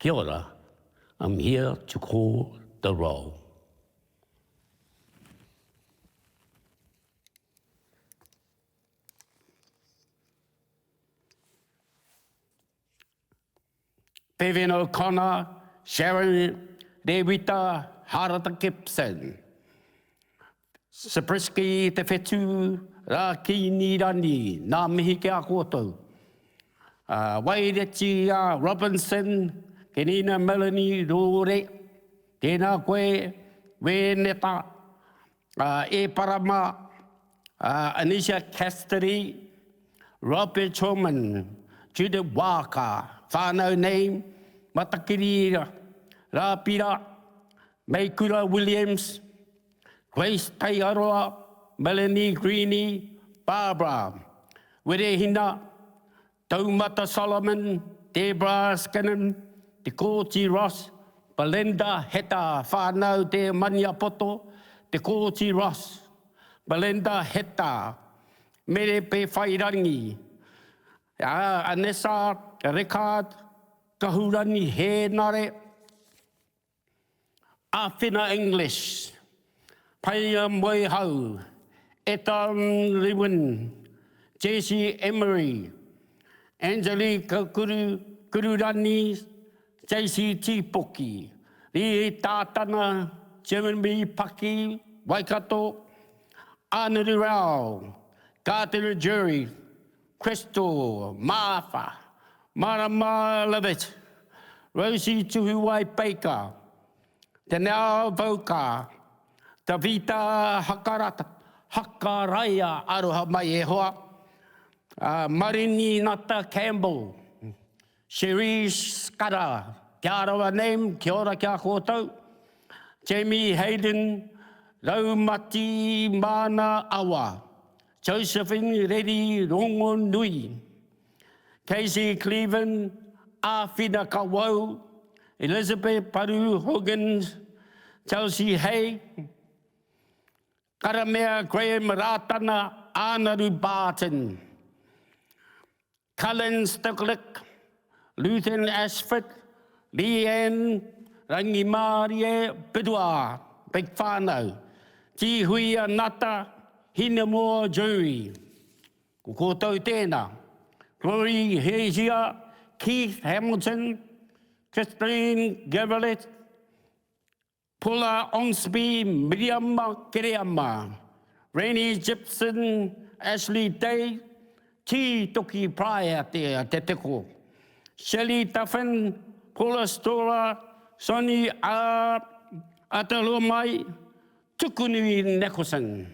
Kia ora, I'm here to call the roll. Bevan O'Connor, Sharon Rewita Harata Gibson, Zabriskie Te Whetū, Rākīni Rani, nā mihi ki a koutou. Waireti Robinson, Kenina Melanie Rore, tēnā koe, Wēneta, Ēparama, Anisha Cassidy, Robert Holman, Judith Waaka, whānau nei, Matakiri Rāpira, Meikura Williams, Grace Taiaroa, Melanie Greene, Barbara Werehina, Taumata Solomon, Debra Skinnon, Te Kooti Ross, Belinda Heta, whānau Te Maniapoto, Te Kooti Ross, Belinda Heta, Mere Pewhairangi, Anessa Rickard, Kahurangi Hēnare, Āwhina English, Paia Moehau, Ethan Lewin, Jesse Emery, Angelique Kuru, Kururani, JC Tīpoki, Riri Tātana, Jeremy Paki, Waikato, Ānaru Rao, Kāteru Jury, Crystal, Martha, Marama Levitt, Rosie Tuhiwai Baker, Danielle Voka, Tavita Hakarata, Hakaraia aroha mai e hoa, Marini Nata Campbell, Cherise Scudder, Te Arawa name, kia ora ki a koutou, Jamie Hayden, Raumati Mana Awa, Josephine Reri Rongonui, Casey Cleven, Āwhina Kawau, Elizabeth Paru Hoggins, Chelsea Hay, Karamea Graham Rātana, Ānaru Barton. Cullen Stuklick, Luthen Ashford, Leanne Rangimārie Bidwar, Big Whānau, Tīhuia Nata, Hinemoa Jury. Ko koutou tēnā. Glory Hehia, Keith Hamilton, Christine Gavelet, Paula Onsby, Miriama Kereama, Rainey Gibson, Ashley Day, Tī Toki Pryor te Te Teko, Shelley Duffin, Paula Storer, Sonny Atalomai, Tukunui Nicholson,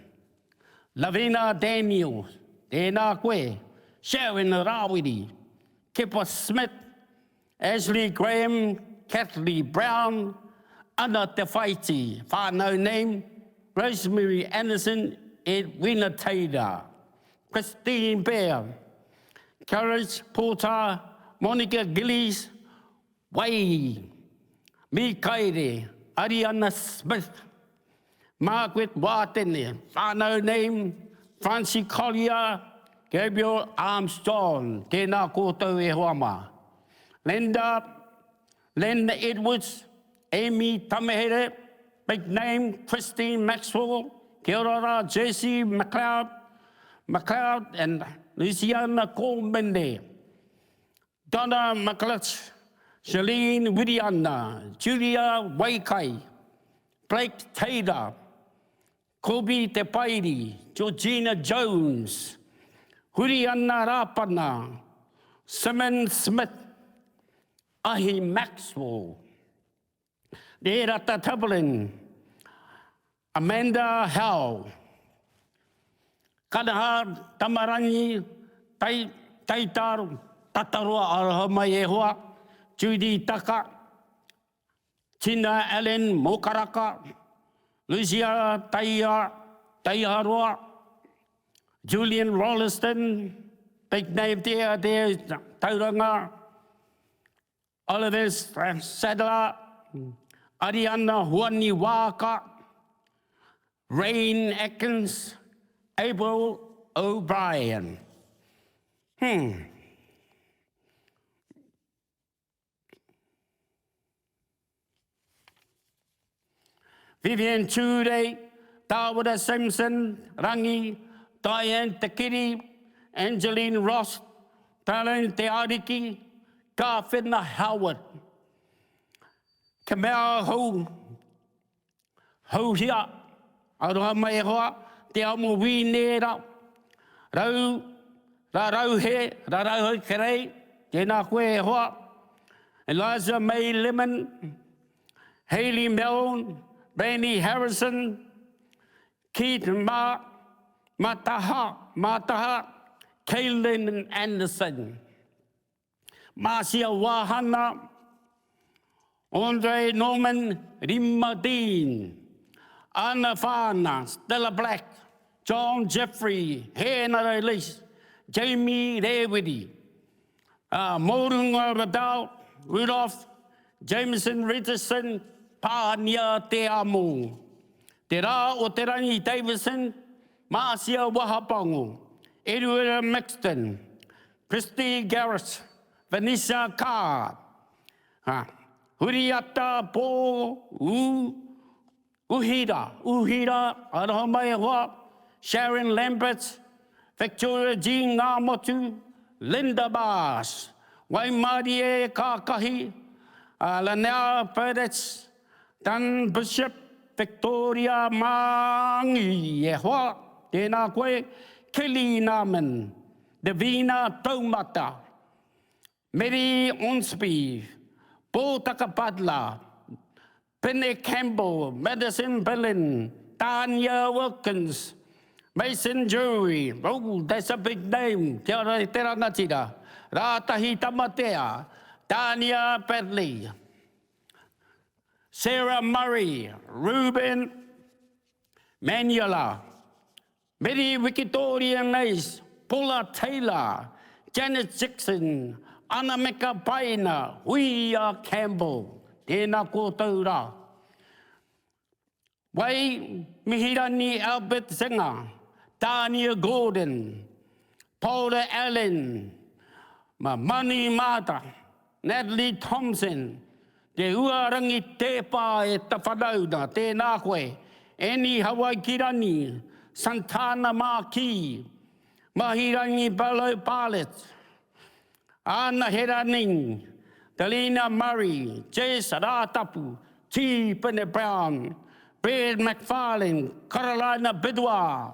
Lavina Daniels, tēnā koe, Sharon Rawiri, Kepa Smith, Ashley Graham, Kathleen Brown, Ana Te Whaiti, whānau name, Rosemary Anderson, Edwina Taylor, Christine Bear, Courage Porter, Monica Gillies, Wai, Mikaere, Ariana Smith, Margaret Wātene, whānau name, Francie Collier, Gabriel Armstrong, tēnā koutou e hoa mā. Linda, Lynn Edwards, Amy Tamahere, big name, Christine Maxwell, kia ora rā, Jesse McLeod, McLeod and Luciana Kōmene. Donna McClutch, Shalene Wiriana, Julia Waikai, Blake Taylor, Kobe Te Pairi, Georgina Jones, Huriana Rapana, Simon Smith, Ahi Maxwell, Rerata Tablin, Amanda Howe, Kanaha Tamarangi, Tai, Taitaro, Tataroa Aroha Mai E Hoa, Judy Taka, Tina Allen Mokaraka, Lucia Taia, Taiharoa, Julian Rolliston, big name there, there, Tauranga, Oliver Sadler, Ariana Huani Waaka, Rain Atkins, April O'Brien. Hmm. Vivian Tūrei, Tāwera Simpson, Rangi, Diane Te Kiri, Angeline Ross, Taryn Te Ariki, Kāwhena Howard. Te mea hou, houhia, aroha mai e hoa, Te Amo Wīnēra, Rau, Rarauhe, Rarauhe Kerei, tēnā koe e hoa, Eliza May Lemon, Hayley Milne, Brandy Harrison, Keith Ma, Mataha, Mataha, Kaylin Anderson, Marcia Wahana, Andre Norman, Rima Dean, Anna Whana, Stella Black, John Jeffrey, Hēnare Lees, Jamie Rewiri, Mōrunga Radau, Rudolph, Jameson Richardson, Pānia Te Amo, Te Rā o Te Rangi Davison, Marcia Wahapango, Eruera Mixton, Christy Garris, Vanessa Carr, Huriata Pō U, Uhira, Uhira, aroha mai e hoa, Sharon Lambert, Victoria Jean Ngāmotu, Linda Bass, Waimarie Kākahi, Lanea Burdett, Dan Bishop, Victoria Maangi, e hoa, tēnā koe, Kelly Naaman, Davina Taumata, Meri Onsby, Pōtaka Butler, Pene Campbell, Madison Billin, Tania Wilkins, Mason Drury, oh, that's a big name, kia ora e te rangatira, Rātahi Tamatea, Tania Bradley, Sarah Murray, Reuben Manuela, Meri Wikitoria Mace, Paula Taylor, Janet Jackson, Anameka Paina, Huia Campbell, tēnā koutou rā. Wai Mihirani Albert Singer, Tania Gordon, Paula Allen, Mani Maata, Natalie Thompson, Te Uarangi Tēpā e Tawhanauna, tēnā koe, Annie Hawaikirani, Santana Marquis, Mahirangi Bello Barlett, Ana Heraning, Delina Murray, Jess Rātapu, T Pene Brown, Brad McFarlane, Carolina Bidois,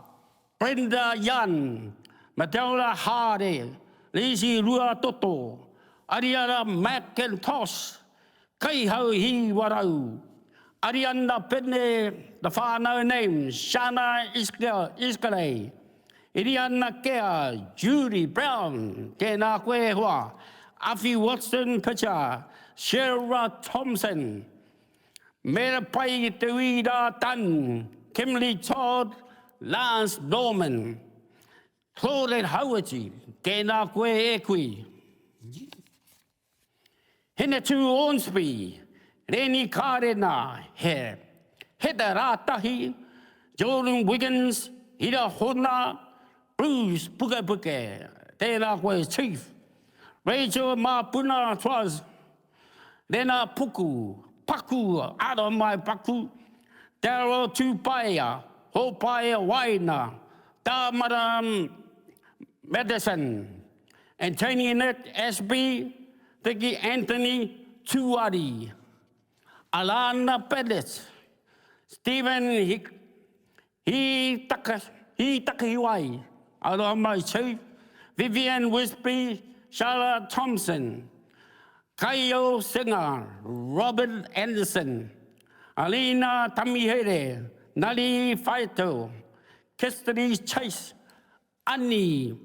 Brenda Young, Matilda Hare, Lizzie Ruatoto, Ariara McIntosh, Kaihau Hiwarau, Ariana Pene, the whānau name, Shana Iskalei, Iriana Kea, Judy Brown, tēnā koe e hoa, Awhi Watson Pitcher, Sarah Thompson, Mera Pai Te Uira Dunn, Kimberly Todd, Lance Norman, Claudette Hauiti, tēnā koe e kui. Hinetū Ornsby, Reni Kārena, he Heather Rātahi, Jordan Wiggins, Hira Hona, Bruce Pukepuke, tēnā koe Chief, Rachel Māpuna Twas, Rena Puku, Paku, Ara Mai Paku, Daryl Tūpaea, Hōpaea Waina, Tāmara Madison, Antonia Ashby, Vicky Anthony Tuari, Alana Bennett, Stephen Hitakiwai, Aroha Mai Chief, Vivian Wisby, Charlotte Thompson, Kaio Singer, Robert Anderson, Alina Tamihere, Nali Whaito, Kesteri Chase, Ani,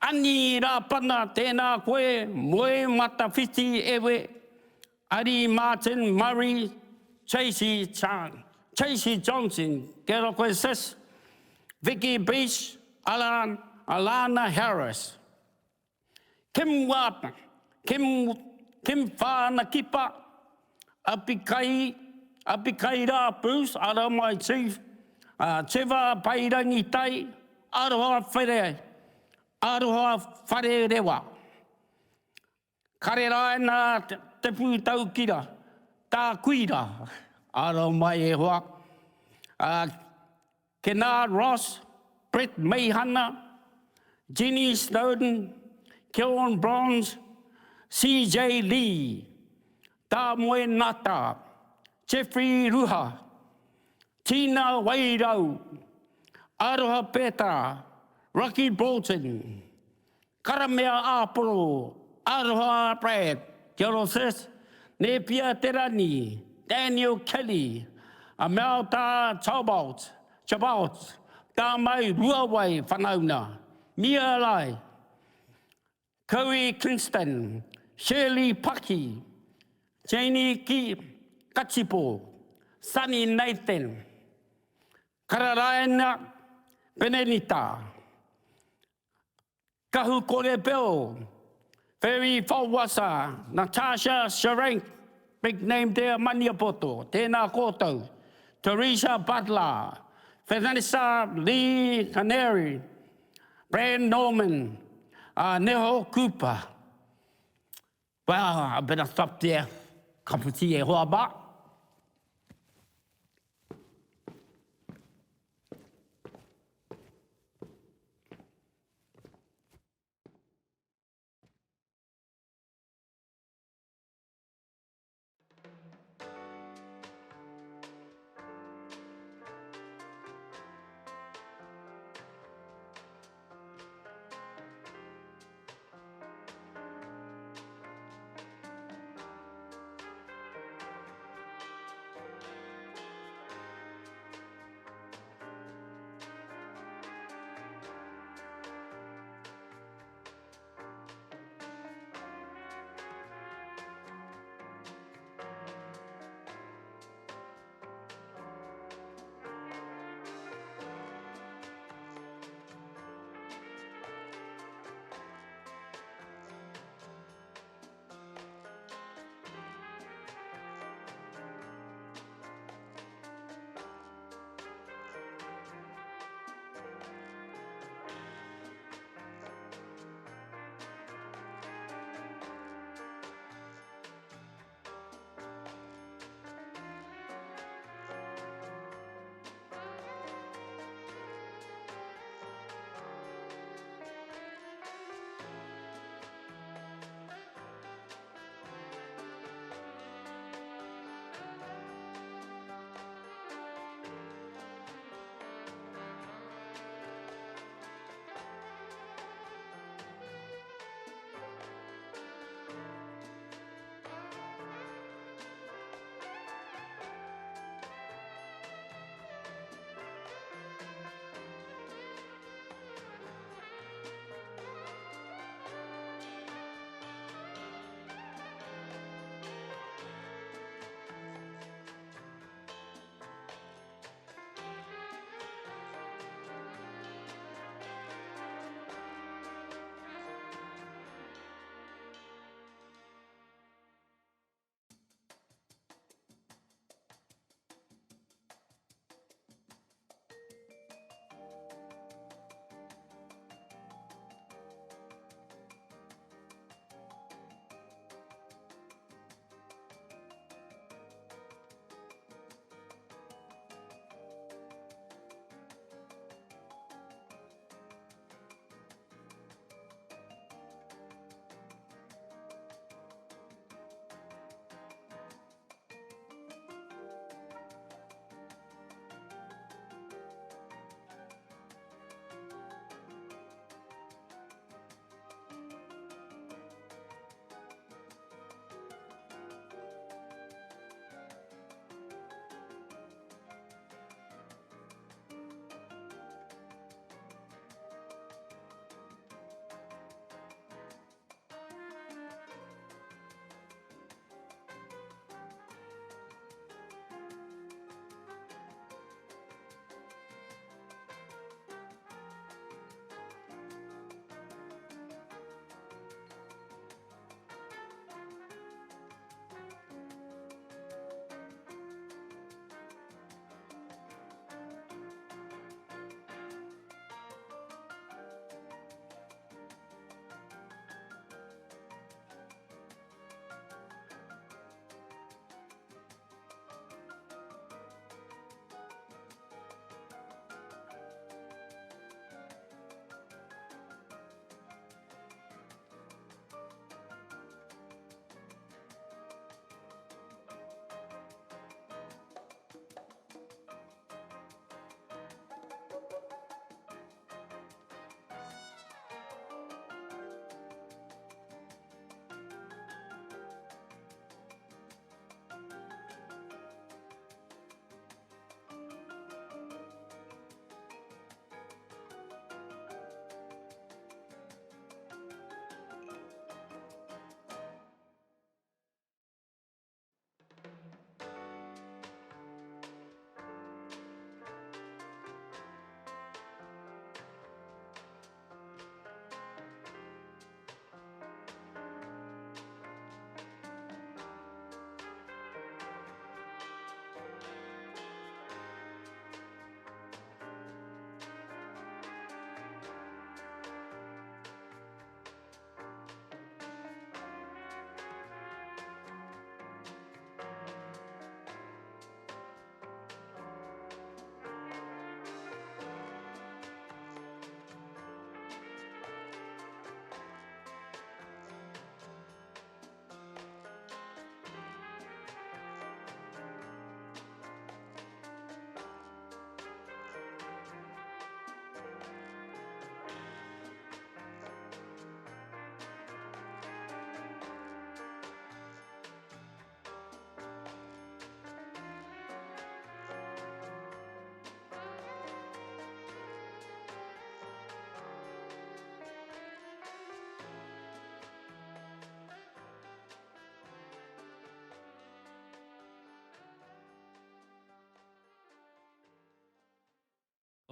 Ani Rāpana, tēnā koe, moe matawhiti ewe, Ari Martin Murray, Tracy Chan, Tracy Johnson, kia ora koe sis, Vicky Beach, Alan, Alana Harris, Kim Wātana, Kim, Kim Whānakipa, Apikai, Apikaira Bruce, ara mai Chief, uh, Trevor Pairangitai, Aroha Whare, Aroha Wharerewa. Kareraina Te Pūtaukira, Tā Kuira, Aro mai e hoa. Kennard Ross, Brett Meihana, Jenny Snowden, Keon Bronze, CJ Lee, Tāmoe Ngata, Jeffrey Ruha, Tina Wairau, Aroha Pētara, Rocky Bolton, Karamea Āporo, Aroha Brad, Kia ora sis, Nēpia Te Rani, Daniel Kelly, Amelta Chabot, Chabot, Tāmai Ruawai whanauna, Mia Lai, Chloe Kingston, Shirley Paki, Janie Ki Katipo, Sunny Nathan, Kararaina Benenita, Kahu Kore Bill, Ferry Fawasa, Natasha Sharank, big name there, Maniapoto, tēnā koutou, Teresa Butler, Vanessa Lee Canary, Brand Norman, uh, Neho Cooper. Well, I better stop there. Ka puti e hoa ba.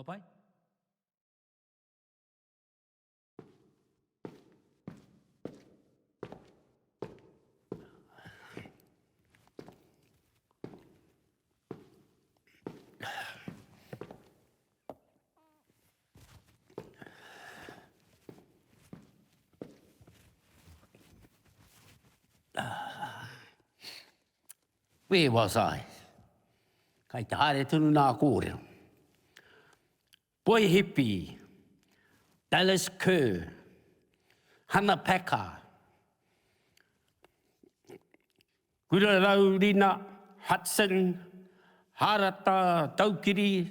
Kua pai? Where was I? Kai te haere tonu nā kōrero. Boy Hippie, Dallas Kerr, Hannah Packer, Kura Raurina Hudson, Harata Taukiri,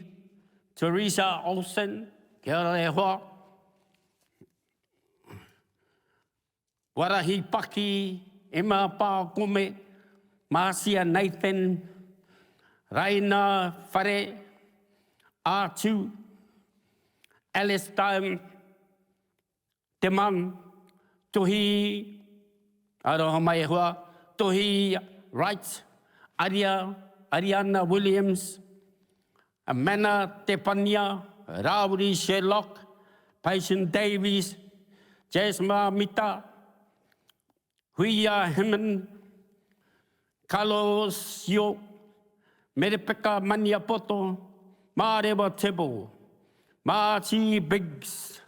Teresa Olsen, kia ora e hoa, Warahi Paki, Emma Pākome, Marcia Nathan, Raina Whare, Ātu, Alice Dime, Te Man, Tuhi, aroha mai e hoa, Tuhi Wright, Aria, Ariana Williams, Amana Tepania, Rāwiri Sherlock, Payson Davies, Jasma Mita, Huia Himan, Carlos Sio, Merepeka Maniapoto, Mārewa Tibble, Marty Biggs,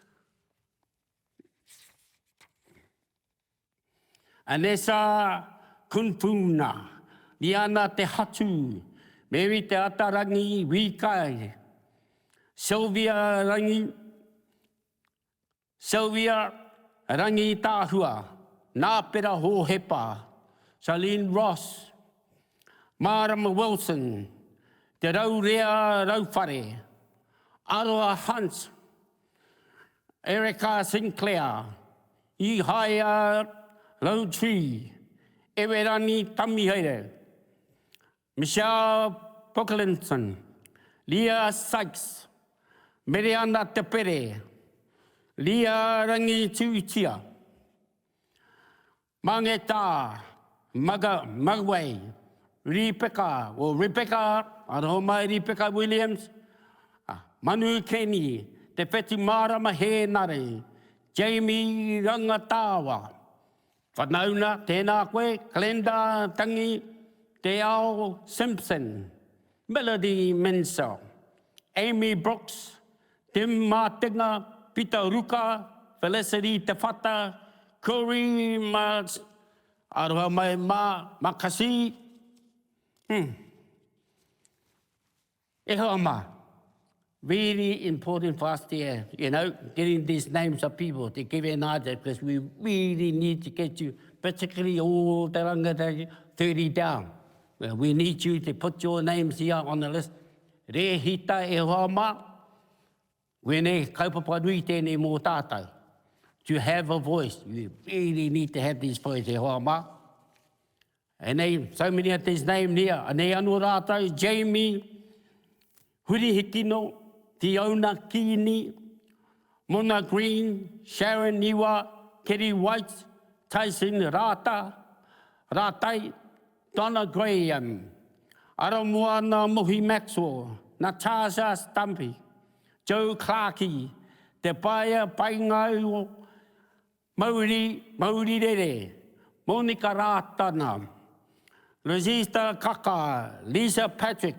Anessa Kunpuna, Liana Te Hatu, Mary Te Atarangi Wīkai, Sylvia Rangi, Sylvia Rangitāhua, Nāpera Hōhepa, Charlene Ross, Mārama Wilson, Te Raurea Rauwhare, Aroha Hunt, Erica Sinclair, Ihaia Rowntree, Ewerani Tamihaere, Michelle Pocklington, Leah Sykes, Mereana Te Pere, Leah Rangituitia, Mangeta, Maga, Magway, Ripeka, or Rebecca, aroha mai Ripeka Williams, Manu Kenny, Te Whetumārama Hēnare, Jamie Rangatāwa, Whanauna, tēnā koe, Glenda Tangi, Te Ao Simpson, Melody Mensah, Amy Brooks, Tim Mātenga, Pita Ruka, Felicity Te Whata, Corey Marks, Aroha mai mā, Makasi, hmm. E hoa mā, really important for us to, you know, getting these names of people to give an idea because we really need to get you, particularly all the rangatahi 30 down. We need you to put your names here on the list. Rēhita e hoa mā, wēnei kaupapa nui tēnei mō tātou. To have a voice, you really need to have this voice e hoa mā. Anei, so many of these names here. Anei anō rātou, Jamie, Hurihikino, Fiona Kīni, Mona Green, Sharon Niwa, Kerry White, Tyson Rata, Ratai, Donna Graham, Aramoana Mohi Maxwell, Natasha Stumpy, Joe Clarke, Te Paea Paingau, Mauri, Mauri Rere, Monika Rātana, Rosita Kaka, Lisa Patrick,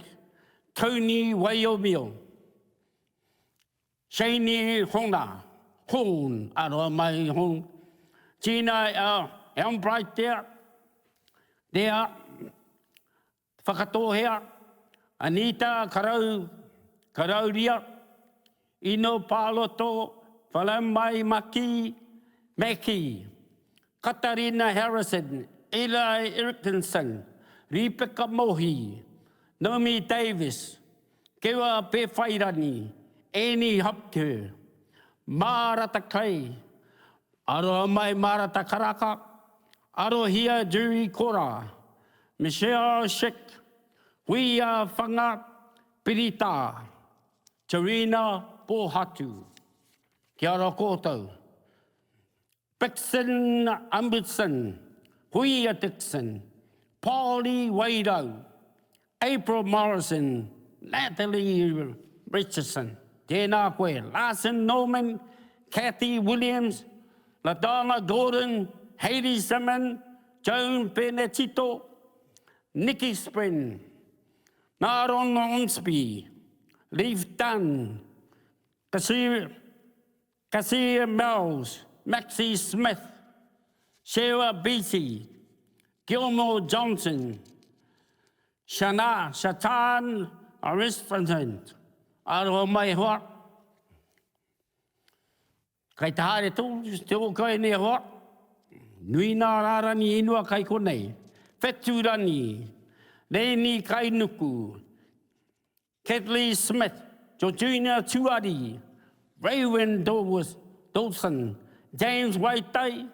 Tony Waiomio, Shani Hona, Horn, aroha mai Horn, Gina Elmbright there, there, Whakatōhea, Anita Karau, Karauria, Ino Pāloto, Whalamai Maki, Mackie, Katarina Harrison, Eli Erickson, Ripeka Mohi, Naomi Davis, Kewa Pewhairani, Annie Hopker, Mārata Kai, Aroha mai Marata Karaka, Arohia Jury Kora, Michelle Schick, Huia Whanga Pirita, Terina Pōhatu. Kia ora koutou. Bixen Amundsen, Huia Dixon, Paulie Wairau, April Morrison, Natalie Richardson. Tēnā koe, Larson Norman, Cathy Williams, LaDonna Gordon, Hayley Simon, Joan Penetito, Nikki Spring, Naron Ormsby, Leif Dunn, Kasir, Kasia Mills, Maxie Smith, Sarah Beattie, Gilmore Johnson, Shana, Shatan Aristonton, Aroha mai hoa. Kai te haere tō, te o kai nei hoa. Nui nā rārani inua kai konei. Whetūrani, Reini Kainuku, Ketley Smith, Georgina Tuari, Raewyn Dawson, James Waitai,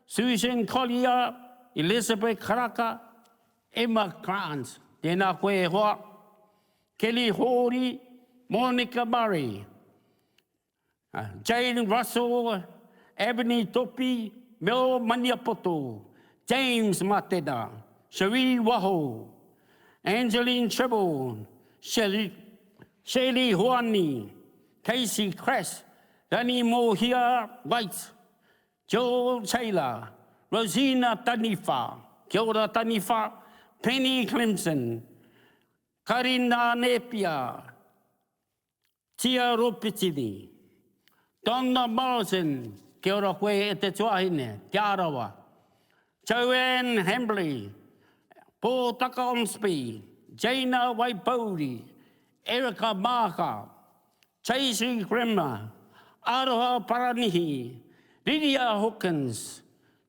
Susan Collier, Elizabeth Karaka, Emma Grant, tēnā koe e hoa, Kelly Hōri, Monica Murray, Jane Russell, Ebony Topi, Mel Maniapoto, James Matena, Cherie Waho, Angeline Tribble, Shelley, Shelley Hoani, Casey Cress, Rani Mohia White, Joel Taylor, Rosina Taniwha, Kia ora Taniwha, Penny Clemson, Karina Nepia, Tia Ropitini, Donna Morrison, kia ora koe e te tuahine, Te Arawa, Joanne Hambley, Pōtaka Ormsby, Jaina Waipouri, Erica Maaka, Tracy Grimmer, Aroha Paranihi, Lydia Hawkins,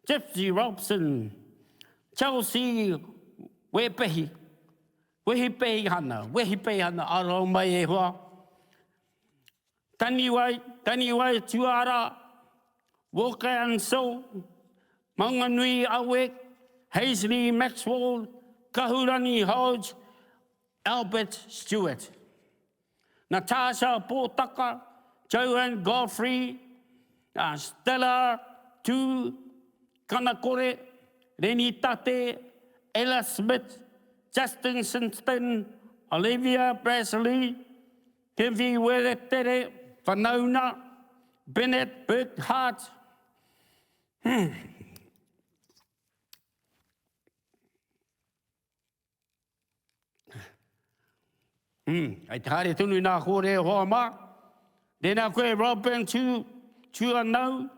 Gypsy Robson, Chelsea Wepehi, Wehi Peihana, Wehi Peihana, aroha mai e hoa. Taniwai, Taniwai Tuara, Walker and Soul, Maunganui Awe, Hazley Maxwell, Kahurangi Hodge, Albert Stewart. Natasha Pōtaka, Joanne Godfrey, Stella Tū Kanakore, Reni Tate, Ella Smith, Justin Simpson, Olivia Brasley, Kevy Weretere, Whanauna, Bennett Burkhart, hmm. Mm, hei te haere tonu nā kōre e hoa mā. Tēnā koe Robin Tū, Tuanau,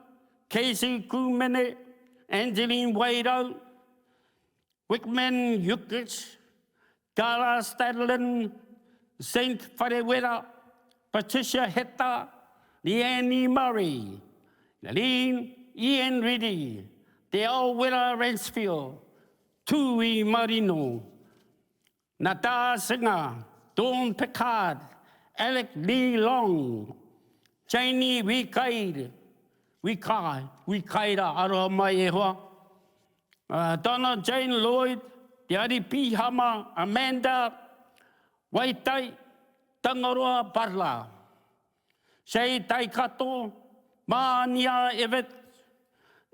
Casey Kūmene, Angeline Wairau, Wickman Jukic, Dara Stadlin, Saint Wharewera, Patricia Heta, Leanne Murray, Lean Ian Reddy, Te Aowera Ransfield, Tui Marino, Nata Singer, Dawn Pickard, Alec Lee Long, Janie Wikaira, Wikai, Wikaira, aroha mai e hoa, uh, Donna Jane Lloyd, Te Ari Pihama, Amanda Waitai, Tangaroa Barla, Shay Taikato, Mānia Evett,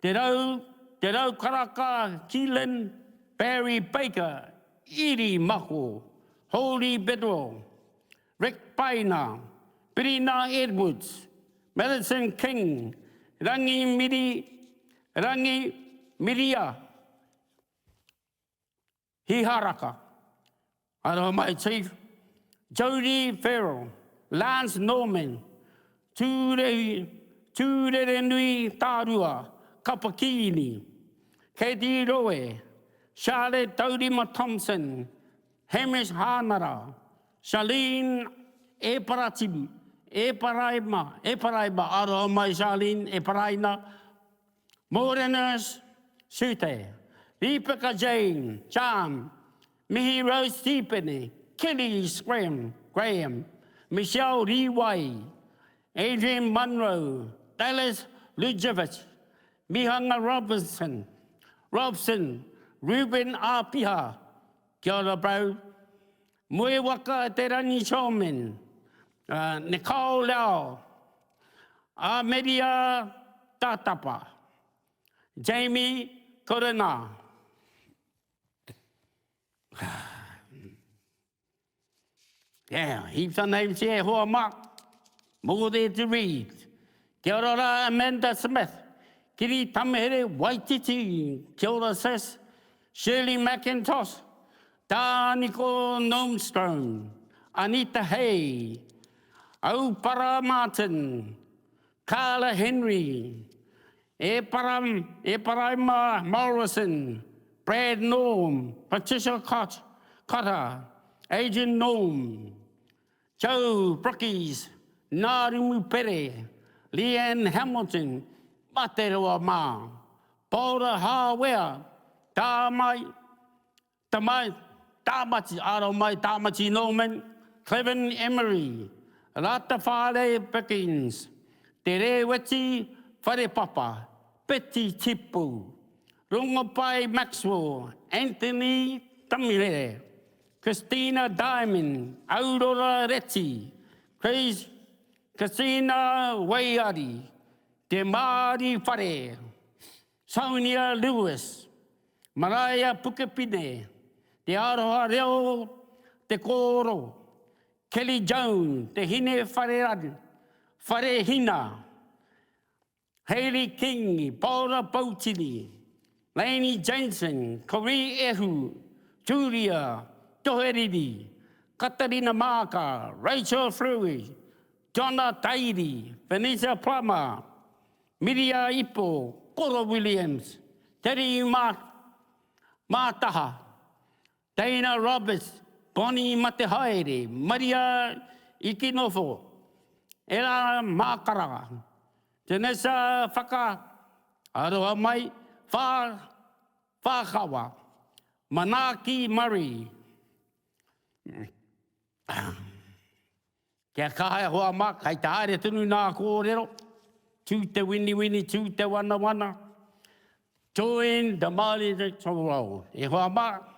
Te Rau, Te Rau Karaka, Keelan, Barry Baker, Iri Mako, Holy Bidwell, Rick Paina, Pirina Edwards, Madison King, Rangi Miri, Rangi Miria, Hiharaka, Aroha mai Chief, Jodie Farrell, Lance Norman, Tūrehi, Tūrerenui Tārua, Kapa Kīni, Katie Roe, Charlotte Taurima Thompson, Hamish Hānara, Charlene Eparatim, Eparaima, Eparaima, aroha mai Charlene Eparaina, Mōrena Sute, Rīpeka Jane, Charm, Mihi Rose Tīpene, Kelly Scram, Graham, Michelle Rīwai, Adrian Munro, Dallas Lujevic, Mihanga Robinson, Robson, Reuben Āpiha, kia ora bro, Moewaka Te Rangi Showman, uh, Nicole Lau, Amelia Tātapa, Jamie Korena. Yeah, heaps of names here, hoa mā. More there to read. Kia ora rā Amanda Smith, Kiri Tamahere Waititi, kia ora sis, Shirley McIntosh, Tāniko Nomstone, Anita Hay, Aupara Martin, Carla Henry, Eparam, Eparaima Morrison, Brad Norm, Patricia Cott, Cotter, Adrian Norm, Joe Brookies, Ngārimu Pere, Leanne Hamilton, Materoa mā, Paora Hāwea, Tāmai, Tamai, Tāmati, Aro mai, Tāmati Norman, Clevin Emery, Rata Whārei Pickens, Te Rēweti Wharepapa, Betty Tipu, Rongopai Maxwell, Anthony Tamirere, Christina Diamond, Aurora Reti, Chris, Christina Waiari, Te Maari Whare, Sonia Lewis, Maraea Pukepine, Te Aroha Reo Te Kōoro, Kelly Jones, Te Hine Whareranu, Wharehina, Hayley King, Paora Poutini, Lainey Jensen, Coree Ehu, Julia Toheriri, Katarina Maaka, Rachel Fleury, Donna Tairi, Vanessa Plummer, Miria Ipo, Koro Williams, Terry Mātaha, Dana Roberts, Bonnie Matehaere, Maria Ikinofo, Ella Mākara, Janessa Whaka, Aroha Mai, Whā, Whākawa, Manaaki Murray. Kia kaha e hoa mā, kei te haere tonu nā kōrero, tū te winiwini, tū te wanawana, join the Māori Electoral Roll. E hoa mā.